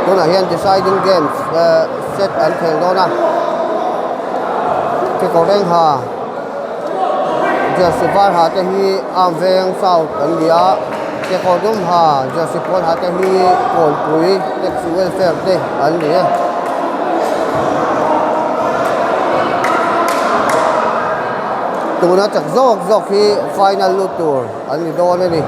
Tunah hian deciding games eh set an khel dawn a kekawr eng ha jersey var ha te hi arm veng south an ni a kekawr dum ha jersey pawl ha te hi kawnpui taxi welfare te an ni e. Tuna chak zawk zawk hi final lut tur an ni dawn a ni.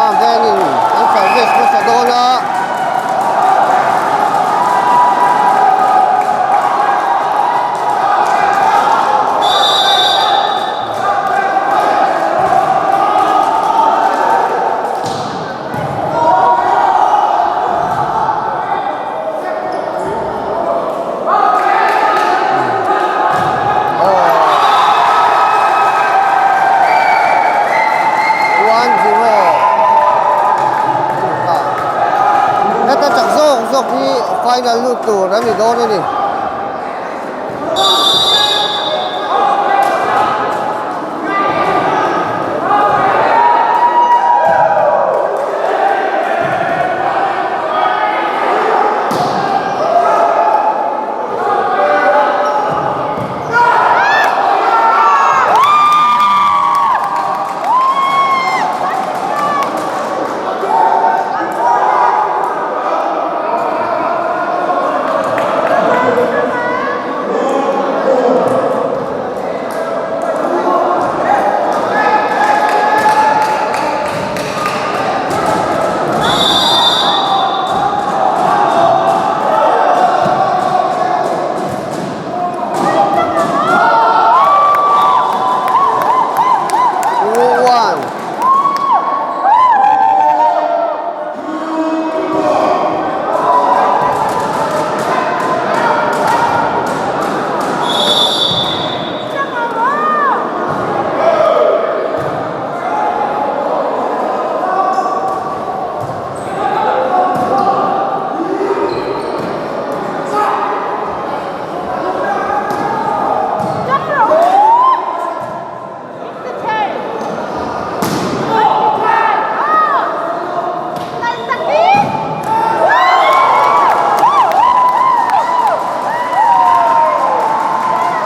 A venin an service hmasa dawn a. Heta chak zawk zawk hi final lut tur a ni dawn a ni. One.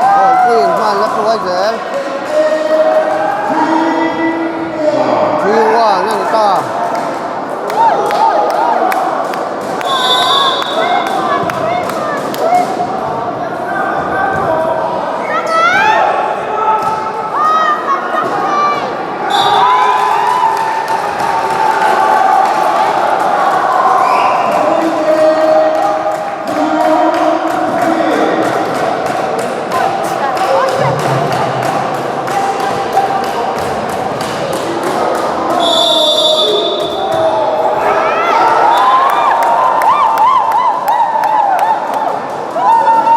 Kawnpuiin hman la hruai zel. 3-1 a ni ta.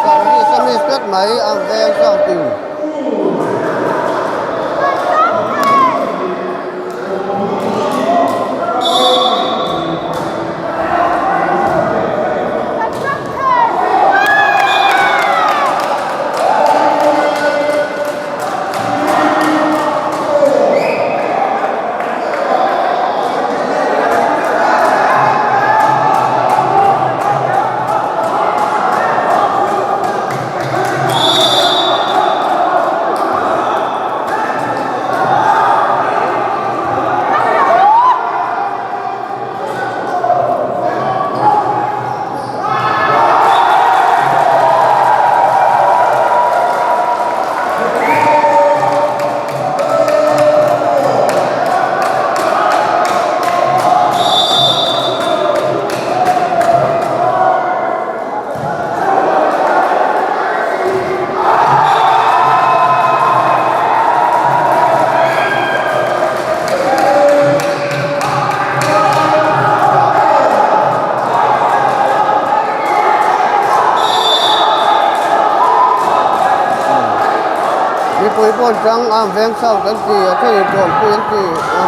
Service a miss tlat mai a veng chauh in. Mipui pawh an tang a veng south an ti a thenin kawnpui an ti a.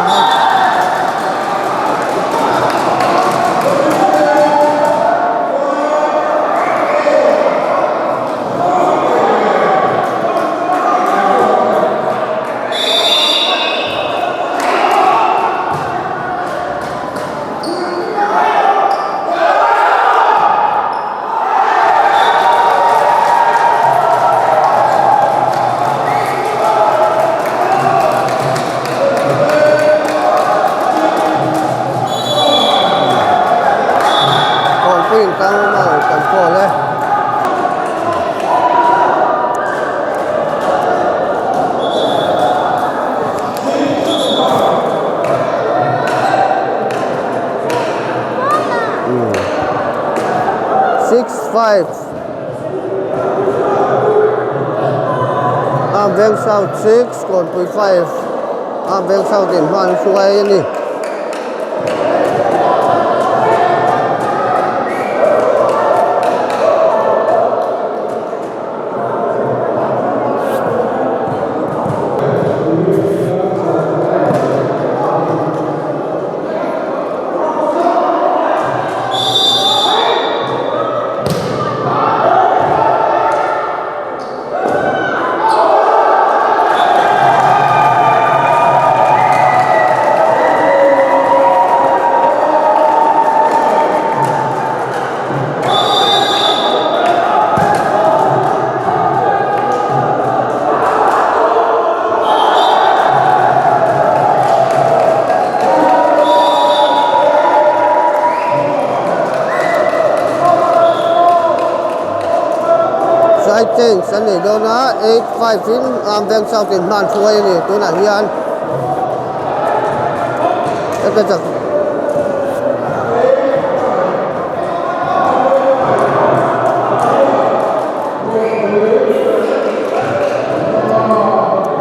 Kawnpuiin tang awm a kan kawl e. 6 5 Arm Veng South 6 Kawnpui 5 Arm Veng South in hma an hruai a ni. Side change an nei dawn a 8 5 in Arm Veng South in hman hruai a ni tunah hian heta chak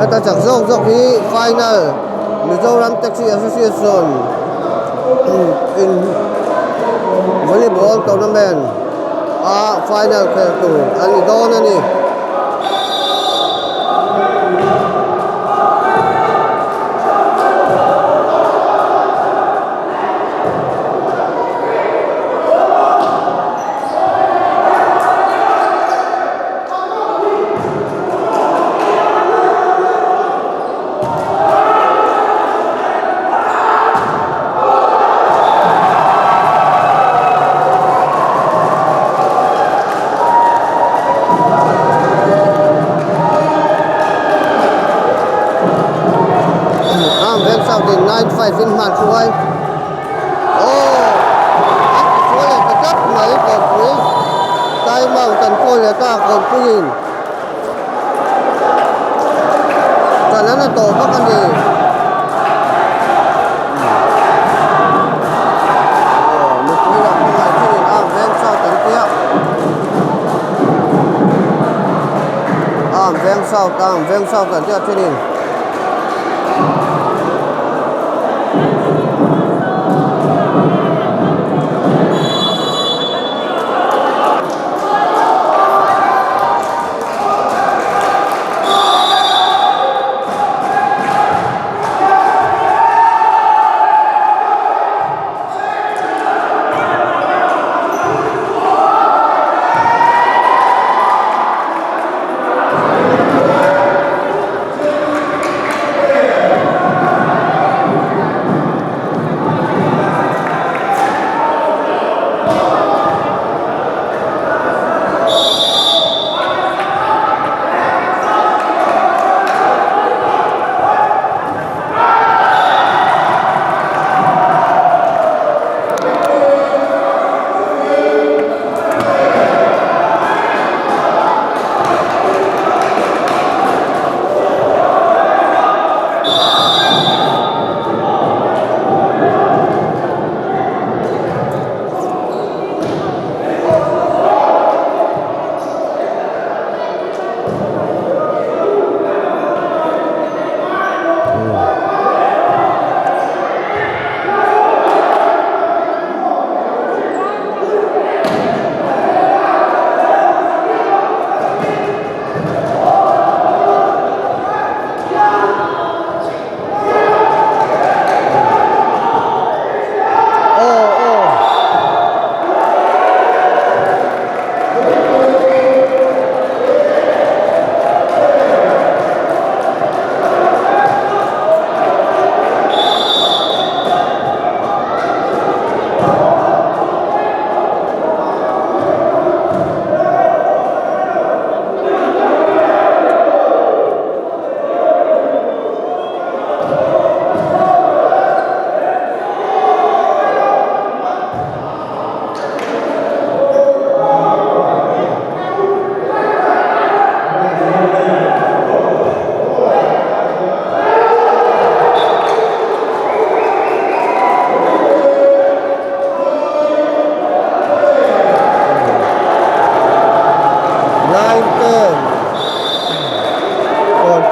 Heta chak zawk zawk hi final Mizoram Taxi Association in volleyball tournament a final khel tur a ni dawn a ni. Arm veng south in 9 5 in hman hruai. Aw a ti sual leh ta tlat mai kawrpui time out an call leh ta kawrpuiin tan an a tawh vak a ni. Aw mipui lam hmangaih thilin arm veng south an tia arm veng south arm veng south an tia thilin.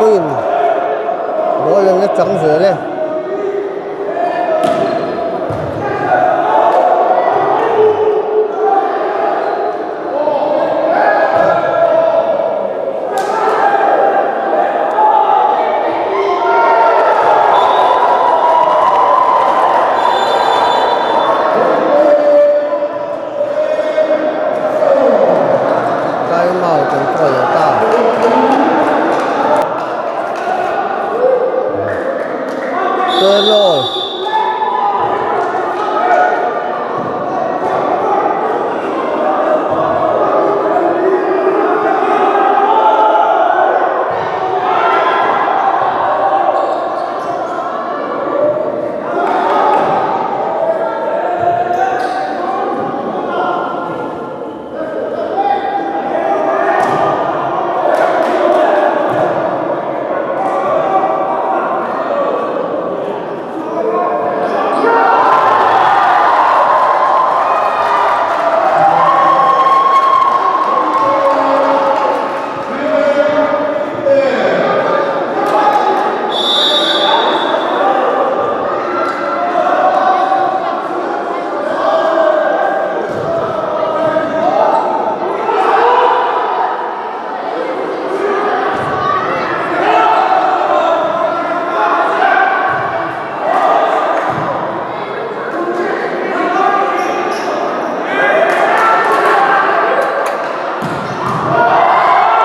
Kawlpuiin ball an la chang zel e. Time out an call leh ta. Turnover.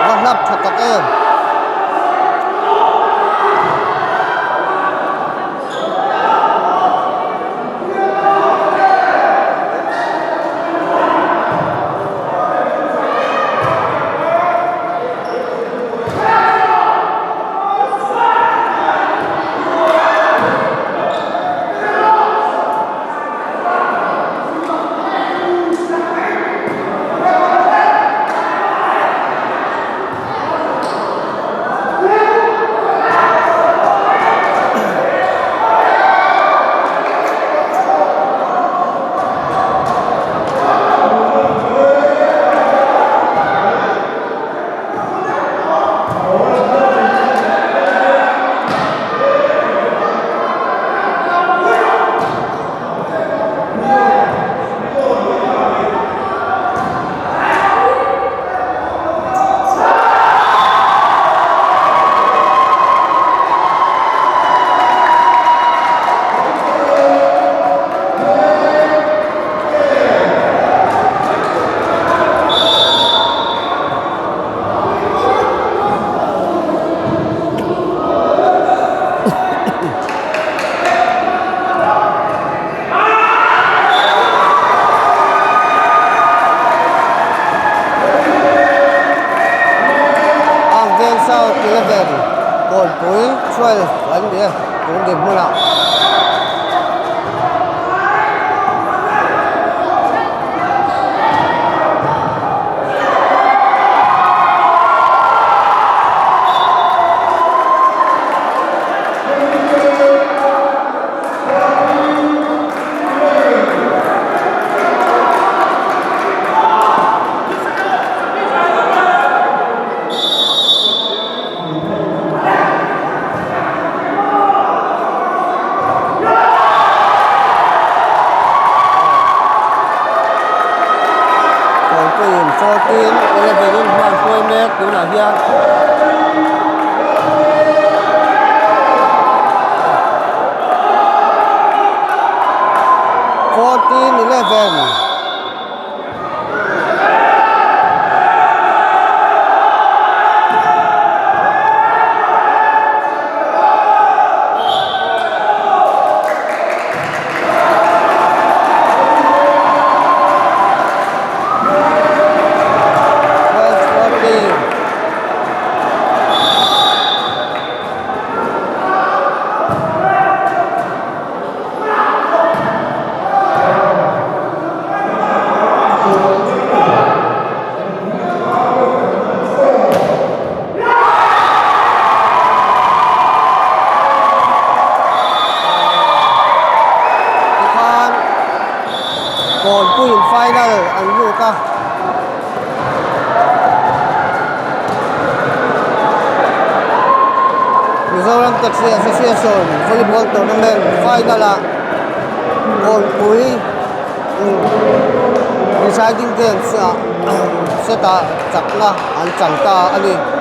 Va hlap tha tak em. Ang veng South 11 Kawnpui 12 an ni e tun dinhmunah. Mizoram Taxi Association Volleyball Tournament final ah Kawnpui deciding games ah set ah chakna an chang ta a ni.